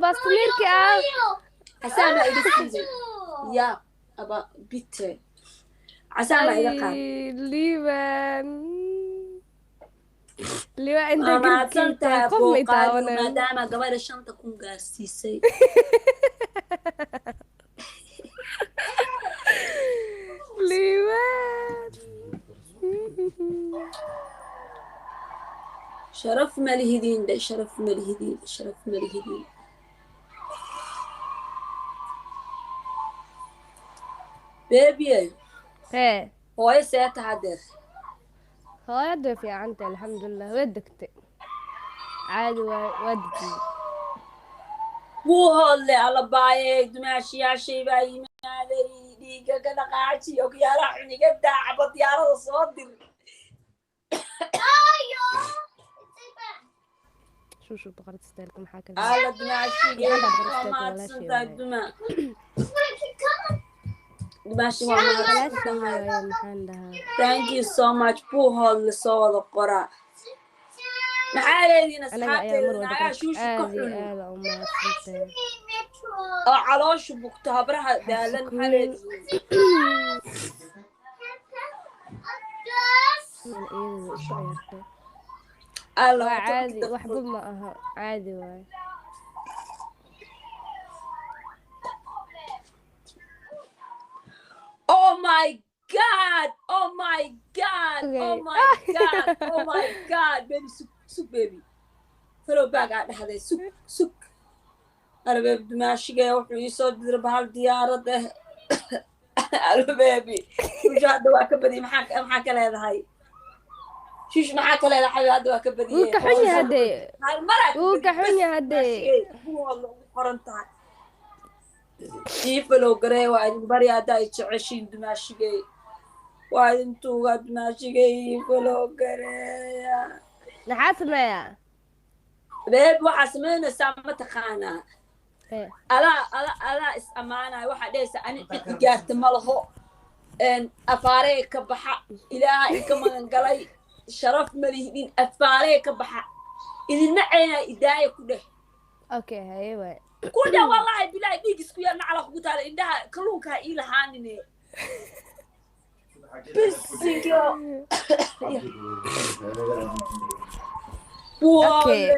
Bastamiirki ah. Casaan baa iga siiyey. Ya aba bitte, casaan baa iga qaad. Ay, Liiban, Liiban, inta Waa mahadsan garabkii tahay tahay qof ma booqaaliyo itaawanay. Maadaama gabadha 5000 gaarsiisay. Liiban. Sharaf ma lihidiin dhe, sharaf ma lihidiin, sharaf ma lihidiin. Beebiye. Hee. Hooyo, see tahadeer? Hooyada way fiicantay, alxamdulilah, way degtay, caadi waay, waa dejiyey. Wuu hoodle allabaaye, dumaashiyaashay baa yimaaday, dhiiga ka dhaqaaji, okyaalaha xuniga daacba, diyaarada soo dir. Shushu boqorada styleka maxaa kale? Alla dumaashige. Maxaa boqorada Waa styleka? mahadsantahay. Walaashay. Duma dumaashi, waa walaashay mahadsantahay. Waaye, maxaan dhahaa? Thank you so much. Buu hoodle soo wada qoraa, maxaa leedihiin? Anaga ayaa mar Asxaabteeda walba naagaha shuushu ka aad iyo xun aada u mahadsantahay. Oo calooshu bugto, habraha daalan, maxaa Queen. leedihiin? Iyada way isku ciyaartay. Alla waa waa caadi. tobanka. Waxba ma aha, caadi waaye. Oh my God! Oh my God! Oh Okay. my God! Oh my God! Baby, sug, sug, baby. Follow back aa dhahday, sug, sug. Ana baby, dumaashigee wuxuu ii soo diray bahal diyaarad ah. Alo baby. Shuushu hadda waa ka badiyey, maxaa ka leedahay? Shuush, maxaa ka leedahay? Xabibi, hadda waa ka Wuu badiyey. ka xun yahay dee. Hal maraa ka Wuu ka badiyey. xun Bas, yahay dee. dumaashigee kuwa ugu qoran tahay. Ii follow garee, waa idin barya haddaa i jeceshiin, dumaashigey. Waa idin tuugaa, dumaashigay, ii follow gareeya. Maxaa sameeyaa? Beeb, waxaa samaynaysaa ma taqaanaa? Ee. Adaa is ammaanaya, waxaa dhehaysaa ani cid i gaarta ma laho, afaaree ka baxa, Ilaaha ika magan galay, sharaf ma lihdin, afaaree ka baxa, idinma ceynaya, idaaya ku dheh. Okay, haye waay. Ku dheh, wallahi bilahi, dhiig isku yaal, nacala kugu taala, indhaha kalluunka ha ii lahaanine, bisinko. Okay.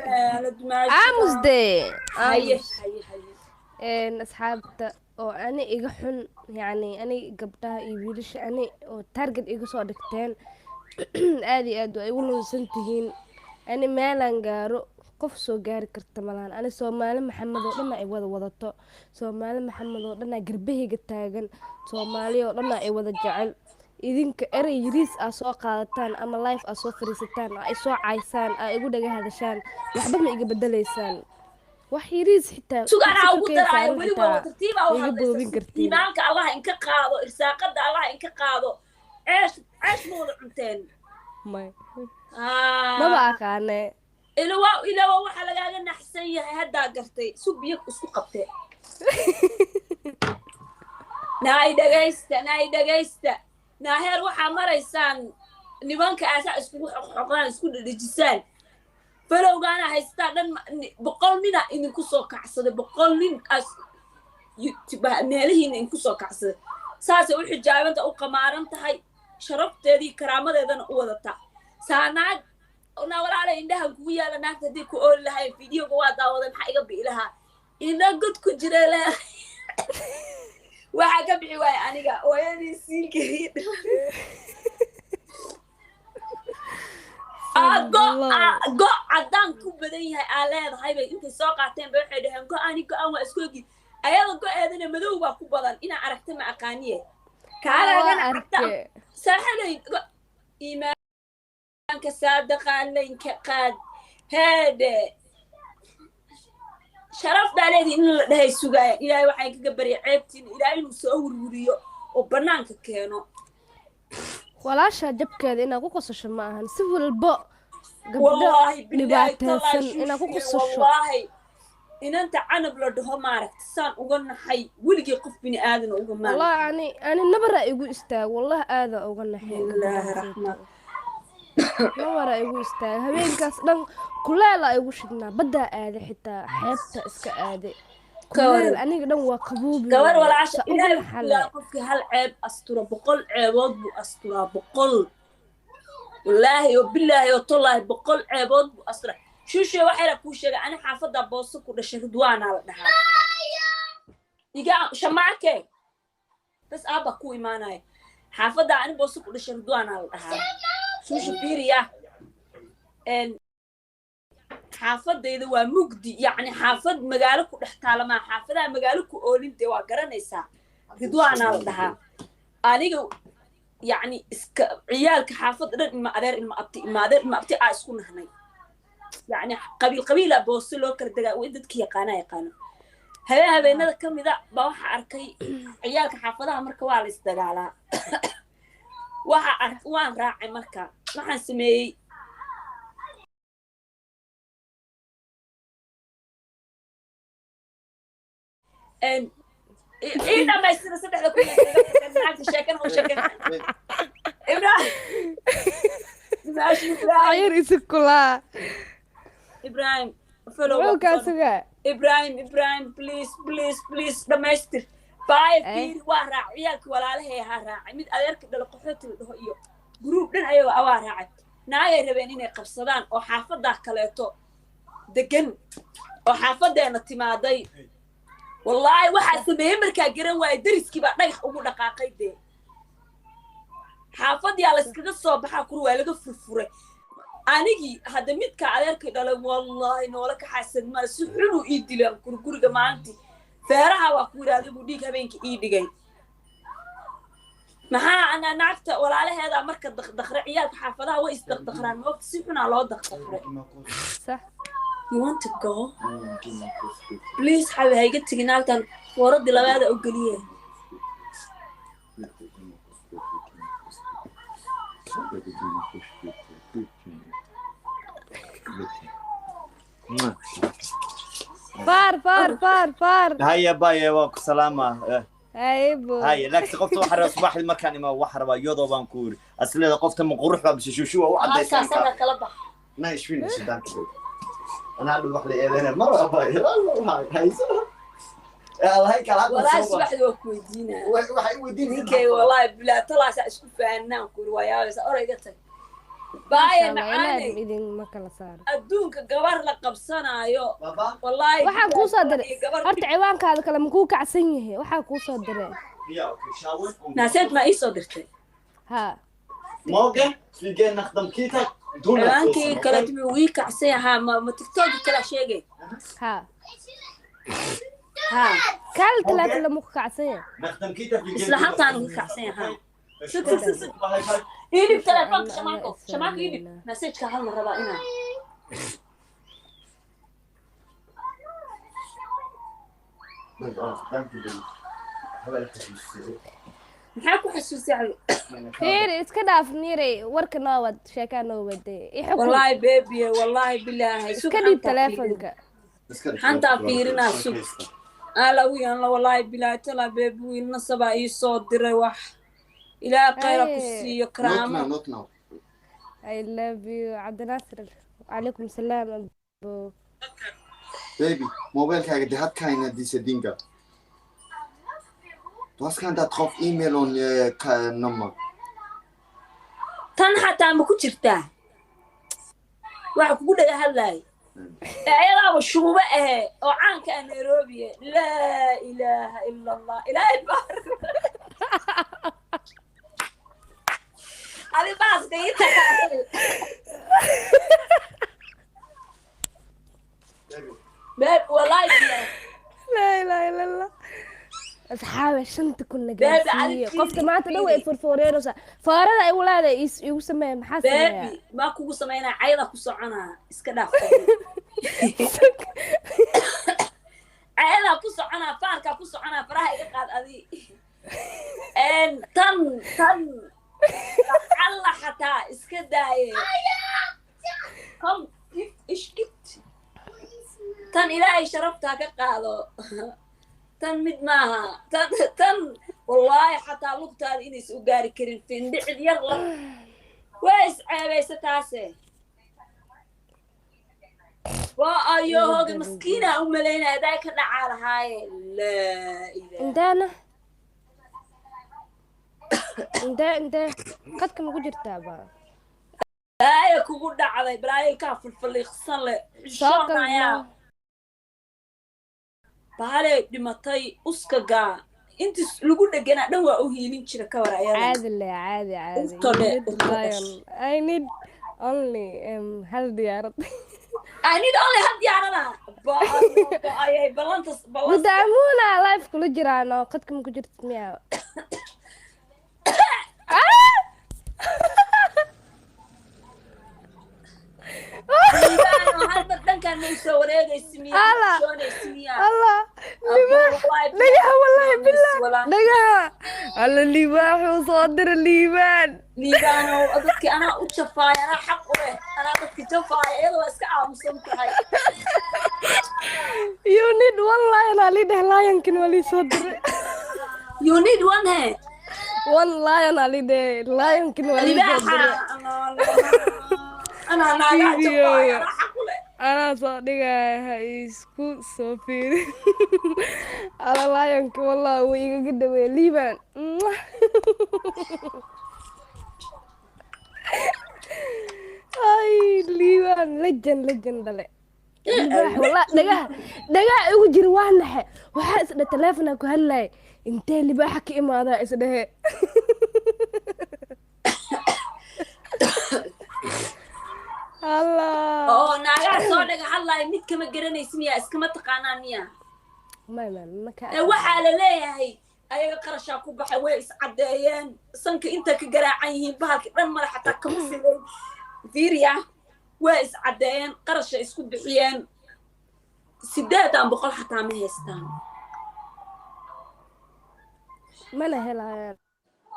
Aamus dee. Haye. Aamus. Haye, haye. Asxaabta oo ani iga xun, yacni ani gabdhaha iyo wiilasha ani oo target iga soo dhigteen, aad iyo aad waa igu lunsan tihiin. Ani meelaan gaaro qof soo gaari karta malahan. Ani Soomaali Maxamed oo dhan ay wada wadato, Soomaali Maxamed oo dhan aa garbahayga taagan, Soomaali oo dhan ay wada jecel. Idinka erey yariis aa soo qaadataan ama live aa soo fariisataan oo ay soo caysaan, aa igu dhaga hadashaan, waxba ma iga bedeleysaan, wax yariis xitaa. Sugaanaa ugu fikirkayga daraayo saaran weli waa xitaa tartiibaa u iga hadlaysa. boobin kartiin. Iimaanka Allah inka qaado, irsaaqada Allah inka qaado. Ceesh, ceesh ma wada cunteen? May. Ah. Maba aqaane. Ilawa, ilawa, waxaa lagaaga naxsan yahay haddaa gartay. Sug, biyo isku qabtee. Naay dhagaysta, naay dhagaysta, naaheer, waxaa maraysaan nimanka aasaa iskugu xoqxoqdaan, isku dhedhejisaan, followgaana haystaa dhan 100 nina idinku soo kacsaday, 100 nin as meelihiina idinku soo kacsaday. Saasay u xijaabanta, u qamaaran tahay, sharafteedii karaamadeedana u wadataa. Saa naag naa walaala, indhaha kugu yaala, naagta haddii ku ooli lahayn videoga waa daawaday, maxaa iga bi'i lahaa? Indha god ku jira le waxaa ka bixi waaya aniga hooyadii siilkeedii. Go caddaan ku badan yahay aa leedahay bay intay soo qaateen bay waxay dhaheen go-ani, go-an waa isku ogi. Ayada go-eedana madow baa ku badan, inaa aragta ma aqaaniye. Waa Kaagaagana caddaan. Arke. Saaxalay iimaanka saadaqa laynka qaad heedhe, sharaf baa leedihi in la dhahay sugaaya. Ilaahay waxaan kaga barya ceebtiina Ilaahay inuu soo wurwuriyo oo bannaanka keeno. Walaasha jabkeeda inaad ku qosasho ma ahan, si walbo gabdho Wallaahi bilaahi dhibaataysan tallaahi. inaad ku Shuushuye, qosasho. Wallaahi inanta Canab la dhaho, maaragta, saan uga naxay weligii qof bini aadan uga maaragta. Wallahi ani nabara igu istaag, wallahi aada uga naxay Bismillaahi gabadhaas. Raxmaan. Nawara igu istaagay habeenkaas dhan, kuleela igu shidhnaa, baddaa aaday, xitaa xeebta iska aaday. Kuleel aniga dhan waa qabuubi. Gabar Waaye. Walaasha Sa ugu Ilaahay naxale. wuxuu qofkii hal ceeb astura 100 ceebood buu asturaa, 100, wallaahi oo bilaahi oo tallaahi, 100 ceebood buu asturaa. Shuushe, waxayna kuu sheegay, ani xaafadda Booso ku dhashay, Ridwaanaa la dhahaa. Iga shamaake bas, aabba ku imaanaya. Xaafadda ani Booso ku dhashay, Ridwaanaa la dhahaa. Shuushe, fiiriya, xaafadayda waa mugdi, yacni xaafad magaalo ku dhex taala maa, xaafadaha magaalo ku oolinte waa garanaysaa. Ridwaanaa la dhahaa. Aniga yacni iska ciyaalka xaafadda dhan ilma adeer, ilma abti, ilma adeer, ilma abti aa isku nahnay. Yacni qabiil qabiila Booso loo kala degaa, in dadka yaqaanaa yaqaano. Habeen habeenada ka mida baa waxaa arkay ciyaalka xaafadaha marka waa la isdagaalaa. Waxa ark waan raacay, marka waxaan sameeyey ii dhamaystira saddexda kun naagta sheekana u sheekana. Ibrahim Maashi Ibrahim. Ayar isu kulaa. Ibrahim, follow. Muxuu kaa sugaa? Ibrahim, Ibrahim, please, please, please, dhamaystir baaya. Eh. Fiiri, waa raacay ciyaalkii walaalahay ahaa, raacay mid adeerka dhalo qaxooti la dhaho iyo group dhan ayago awaa raacay. Naagay rabeen inay qabsadaan oo xaafadaa kaleeto degan oo xaafadeena timaaday. Wallaahi waxaa sameeyey markaa garan waaye, deriskii baa dhagax ugu dhaqaaqay. Dee xaafadyaa layskaga soo baxaa kur, waa laga furfuray. Anigii hadda midka adeerkay dhalay, wallaahi noola kaxaysan male, si xunuu ii dilaan kur guriga maalintii feeraha waa ku yidhaahday buu dhiig habeenkii ii dhigay. Maxaa ana naagta walaalaheeda marka daqdaqre, ciyaalka xaafadaha way isdaqdaqraan moogta, si xunaa loo daqdaqray. Sax. You want to go? Please, xabi, ha iga tegin naagtan fooradii labaada u geliye. Faar, faar, faar, faar. Haya baye, waa ku salaama. Haybo. Haya, laakiin qofta waxaa rabaa subaxdii markaan imaa, waxaa rabaa iyadoo baan ku yiri asleeda qofta ma qurux baa mise shushu waa u halkaas cadaysan. Ana kala bax. Na ishfin sidaanka ana hadhow wax la eedeynaya mar walba hayso allahay kala hadda. Walaahi soo subaxdii waa ku weydiinaa. Waxay weydiinaysaa. Ninkay wallaahi bilaa talaasa isku fahanaan ku yiri, waa yaabaysa, ora iga tag baaya. Masha Allah, Macaanay. Ilaahay idin ma kala saaro. Adduunka gabar la qabsanaayo baba. Wallaahi Waxaan kuu soo diray iyo gabar. Horta ciwaankaada kale makuu kacsan yahay waxaa kuu soo diray? Naaseed maa ii soo dirtay? Ha. Morgen, wir gehen nach dem Kita. Ciwaankii kale wuu ii kacsan yahaa, ma TikToki kala sheegay? Ha. Ha. Kaal talaata lama ku kacsan yahay. Nach dem Kita, wir gehen. Isla halkaan uga kacsan yahaa. Sug, sug, sug, sug. Ii dhib telefoonka, Shamaako, Shamaako, ii dhib messageka, hal mar rabaa inaan maxaa ku xasuusay cali? Fiiri, iska dhaaf niiray, warka noo wad, sheekaa noo waday i xukun. Wallaahi baby, wallaahi bilaahi. Iska dhiib teleefonka. Xantaa fiirinaa, sug. Ala wiyanla, wallaahi bilaahi tala, baby, wiil nasabaa ii soo diray. Wax Ilaah khayra ku Ay. siiyo karaamo. Not now, not now. I love you, Cabdinaasir. Calaykum salaam abo. Baby, mobilkaaga de hat keine diese Dinger. Du hast kein da drauf E-Mail und keine Nummer. Tan xataa ma ku jirtaa waxa kugu dhaga hadlaay ee ayadaaba shuubo ahe oo caanka ah Nairobi? Laa ilaaha ila Allah, Ilaahay baar adi baaska ii tahay. Babe, wallahi billahi. Laa ilaaha illa Allah. Asxaabe, 5000 na Baby, gaarsiiye. adiga Qofta maanta dhan way fiiri. furfuureynaysaa faarada ay walaada iigu sameeya, maxaa sameeyaa? Baby, maa kugu samaynaa, cayada ku soconaa, iska dhaaf, cayadaa ku soconaa, faarkaa ku soconaa, faraha iga qaad adi. Tan tan alla xataa iska daaye, kom ishkit. Tan Ilaahay sharaftaa ka qaado. Tan mid maaha, tan tan wallaahi xataa lugtaada inaysa u gaari karin findhicil yar la. Waa isceebaysa taase. Waa ayo hooga maskiina u malaynaya hadaa ka dhacaa lahaaye. Laa ilaaha. Inteena intee intee qadka ma ku jirtaa ba? Balaayo kugu dhacday, balaayo kaa fulfaliiqsan leh. Soo Xishoonayaa. galno. Bahalay dhimatay uskagaa intii lagu dheganaa dhan waa u hiilin jira ka war ayada. Caadi le, caadi caadi. Urta You le, need urta lion. dhash. I need only hal diyaarad. I need only hal diyaarada. Ba-ayay ballantas ballantas. Mudaamuuna live kula jiraan oo qadka ma ku jirtid miyaa? Liibaano hal mar dhankan ma usoo wareegaysi miyaa? Ala. Xishoonaysi miyaa? Allah. Abba, Libaax. wallahi Dhagaha, wallahi billah. Walaa. Dhagaha alla libaaxuu soo dira Liibaan. Liibaano dadki anaa u jafaaya, anaa xaq u leh, anaa dadki jafaaya, iyada waa iska aamusan tahay. You need one lion aa lii dheh, lionkin waa lii soo diray. You need one he. One lion aa lii dheh, lionkin waa lii soo Libaaxa. diray. Anaa naagaa Video. jafaaya, anaa xaq u leh. Anaa soo dhigaya, ha isku soo fiirin. Ala lionka wallah wuu igaga dhaweey Liibaan. Ay Liibaan, legend, legend dhale libaax. Wallah dhagaha dhagaha igu jira waa naxe. Waxaa isdhe taleefonaa ku hadlaya, intee libaaxa ka imaadaa isdhehe. Allah. Oo naagaha soo dhaga hadlaaya mid kama garanaysi miyaa? Iskama taqaanaa miyaa? May may maka. Ee waxaa la leeyahay ayaga qarashaa ku baxay, way iscadeeyeen, sanka inta ka garaacan yihiin bahalka dhan male xataa kama filayn. Fiiriya, way iscadeeyeen, qarasha isku bixiyeen, 800 xataa ma haystaan. Mana helayaan.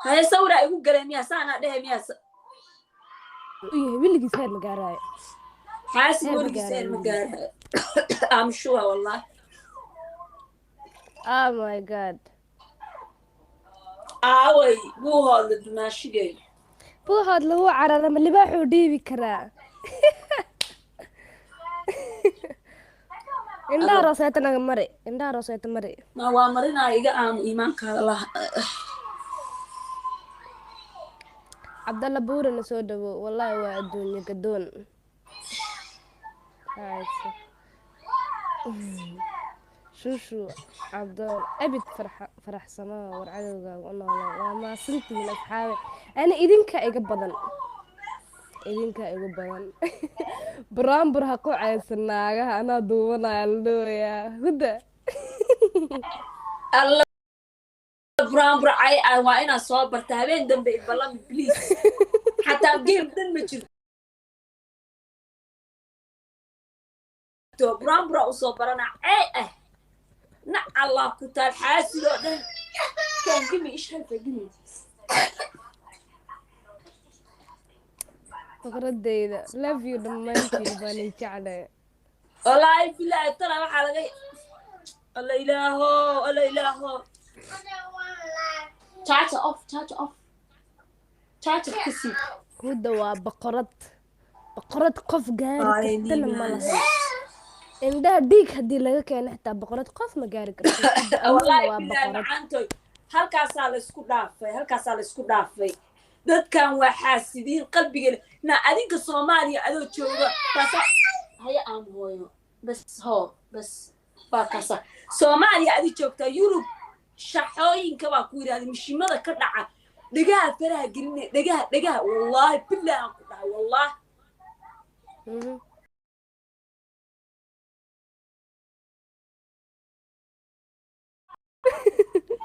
Haye, sawiraa igu galeen miyaa? Saanaa dhehe miyaa? U yahay weligiis heer ma gaaraayo. Xaasid. Heer ma Weligiis heer ma gaarayo. gaarayo, I'm sure, wallah. Oh my God. Aaway buu hoodla dumaashigay? Buuhood lagu carara ma libaaxuu dhiibi karaa? Indhaha rooseeta naga mari, indhaha rooseeta mari. Ma waa marinaa, iga aamu, iimaankaada lah. Cabdalla buurina soo dhawo. Wallahi waa adduunyo gadoon. Hayse. Shushu Cabdool abid faraxsano war cadowgaaga u noolo. Waa maasantihiin asxaabe, ani idinka iga badan, idinka igu badan. Buraanbur ha ku caysan naagaha, anaa duubanaya la dhoorayaa hudda. Alla buraanburcay ah waa inaad soo barta habeen dambe. Ibalami please, xataa game dhan ma jirto, buraanbura usoo barana cey ah. Nac Allah ku taal, xaasid oo dhan kan gimi ishalka gimi. Faqradeyda, love you dhammaantiin, baan idin jeclahay. Wallaahi bilaahi tala waxaa laga alla ilaaho, alla ilaaho. Charger off, charger off, charger ka sii. Hudda waa boqorad, boqorad qof gaari Ay, kartana ma Liibaan. lahan. Indhaha dhiig haddii laga keeno xitaa boqorad qof ma gaari karto. Hudda amana Wallaahi waa bilaahi boqorad. Macaantoy, halkaasaa la isku dhaafay, halkaasaa la isku dhaafay. Dadkan waa xaasidiin qalbiga na adinka Soomaaliya adoo jooga kaasa haya aan hooyo bas hoo bas waa kaasa. Soomaaliya adi joogtaa, Yurub shaxooyinka baa ku yidhahda mishimada ka dhaca dhegaha faraha geline, dhegaha dhegaha. Wallaahi bilaahi aan ku dhahay, wallaahi.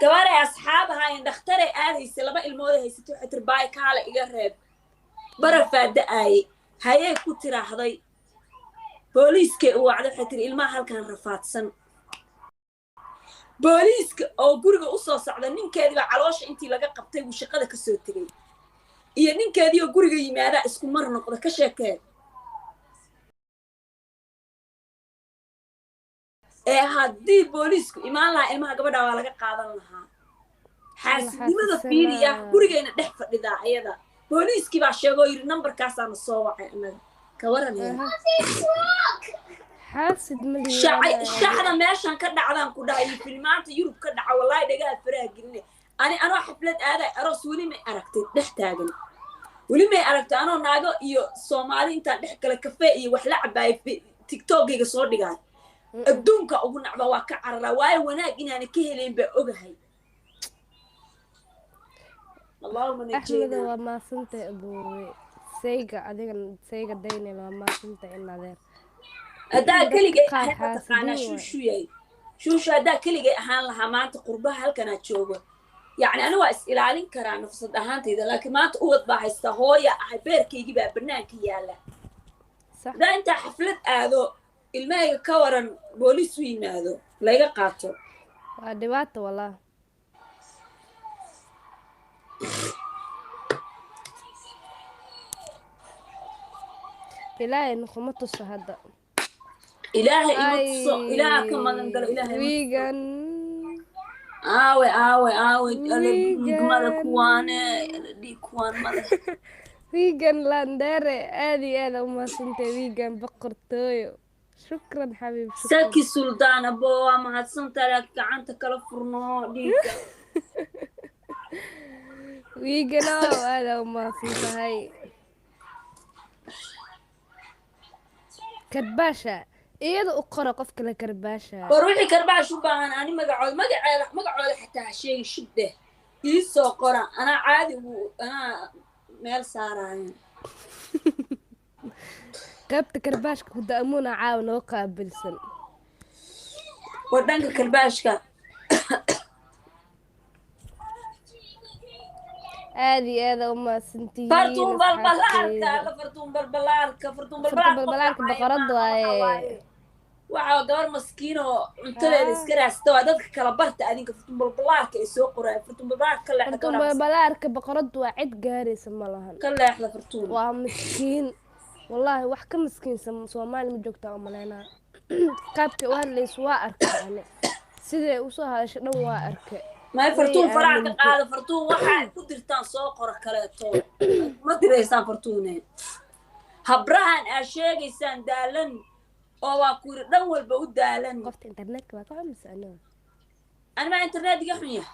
Gabaray asxaab ahaayeen, dhakhtaray aadaysa, laba ilmooday haysatay. Waxay tiri baay kaale iga reeb, barafaa da'aaye. Hayay ku tiraahday, booliiskay u wacday. Waxay tiri ilmaha halkan rafaadsan. Booliiska oo guriga usoo socda, ninkeedii baa caloosha intii laga qabtay buu shaqada kasoo tegey, iyo ninkeedii oo guriga yimaadaa isku mar noqda. Ka sheekee ee haddii booliisku imaan lahaa ilmaha gabadha waa laga qaadan lahaa. Xaasidnimada fiiriya, gurigayna dhex fadhidaa ayada. Booliiskii baa sheegoo yidhi nambarkaasaana soo wacay annaga ka waranaya. Xaasid ma Shaxda meeshan ka dhacdaan ku dhahay iyo filmaanta Yurub ka dhaca, wallaahi dhagaha faraha geline. Ani anoo xaflad aaday aroos, weli may aragtay dhex taagan, weli may aragtay anoo naago iyo Soomaali intaan dhex gala kafee iyo wax la cabaayay TikTokayga soo dhigaay. Adduunka ugu nacba waa ka cararaa, waayo wanaag inaana ka helayn baa ogahay. Allahuma Axmeda najeyna. Waa maasantahay abuure sayga, adigan sayga daynel, waa maasantahay in adeer. Haddaa Dadka keligay qaar ahayn, mataqaanaa, xaasidiin waay. Shuushu yahay shuushu. Haddaa keligay ahaan lahaa maanta qurbaha halkanaa joogo, yacni ani waa is ilaalin karaa nafsad ahaantayda, laakiin maanta ubad baa haysta, hooya ahay, beerkaygii baa banaanka yaala. Sax. Haddaa intaa xaflad aado, ilmahayga ka waran booliis u yimaado, layga qaato. Waa dhibaato walaa. Ilaahay nukuma tuso hadda. Ilaahay ima tuso, Ilaaha ka magan galo, Ilaahay ima tuso. Wiigan. Aawe, aawe, aawe alle? Wiigan. Dhiigmada kuwaane, alle dhiig kuwaan male. Wiigan landere, aad iyo aad u mahadsantahay wiigan, boqortooyo, shukran xabiib, shukran. Saki Suldaan abo, waa mahadsantahay, laakiin gacanta kala furno dhiigga. Wiiganow, aad u mahadsan tahay. Karbaasha iyada u qora qofka la karbaasha. War wixii karbaash u baahan, ani magacooda, magaceeda, magacooda xataa ha sheegin, shibdeh ii soo qora, anaa caadi ugu anaa meel saaraayo. Qaybta karbaashka ku da'muuna caawa noo qaabilsan. War dhanka karbaashka. Aad iyo aad u mahadsantihiin Fartuun balbalaarka. asxaabteyda. Alla fartuun balbalaarka, fartuun Fartuun balbalaarka. balbalaarka boqorad waaye. Waxaa gabar maskiin oo cuntadeeda iska raadsata, waa dadka kala barta adinka. Fartuun balbalaarka ay soo qoraayo, fartuun balbalaarka ka leexda. Fartuun Gabadha balbalaarka boqorad waa, cid gaaraysa ma lahan. Ka leexda fartuun. Waa miskiin wallaahi, wax ka miskiinsan Soomaali ma joogtaa u malaynaa. Qaabkay u hadlayso waa arkay ani, siday usoo hadashay dhan waa arkay. May fartuun Way faraha ka aamintay. qaada fartuun. Waxaa ku dirtaan soo qora kaleeto, ma diraysaan fartuune. Habrahan aa sheegaysaan daalan oo waa ku yidhi dhan walba u daalan. Qofta internetka waa ka xumisa aniga. Ani maa internet iga xun yahay?